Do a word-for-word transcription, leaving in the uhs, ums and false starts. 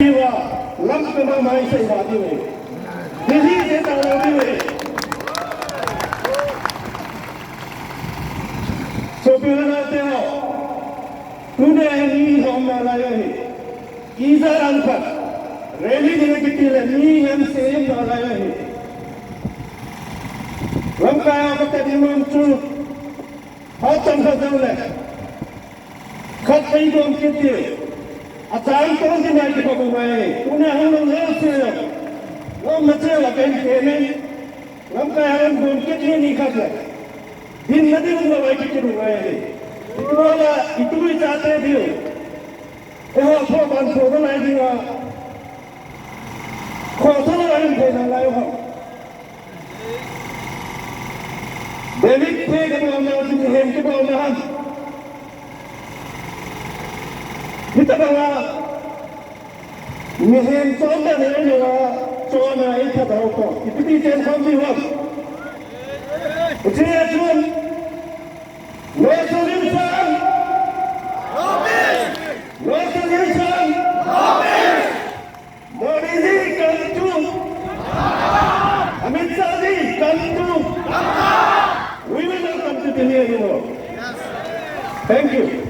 Hiva, lam kama mai sei ba diu ahi. Delhi se ta lou diu ahi. Sopi unaute ho, tuni hi mi hom nalai ahi. Ijat ham khat, rally ding kiti le mi hemsem nalai ahi. Lamkai a kati nom chu, hot tam khat jong le. Khat pei dom kit diu. Achang tong ding ngai kibang u ngai. Tuna hung long lou se yo. Lou ma che la ken ke me. Lamkai a hung dom kit ni ni khat le. Din na ding lou ai kit u ngai. Itu la, itu i cha te diu. Eiho tho ban tho na lai ding a. Kho tho la in thei na lai ho. David te ka bol na, David hem ka bol na. Hitabang a mihem chom na nei na, chom na i tha dau ko. Ipi ti chen khom ni ho. Uche chun. No solution. No solution. Modi ji, come to. Amit Shah ji, come to. We will not come to Delhi anymore. Thank you.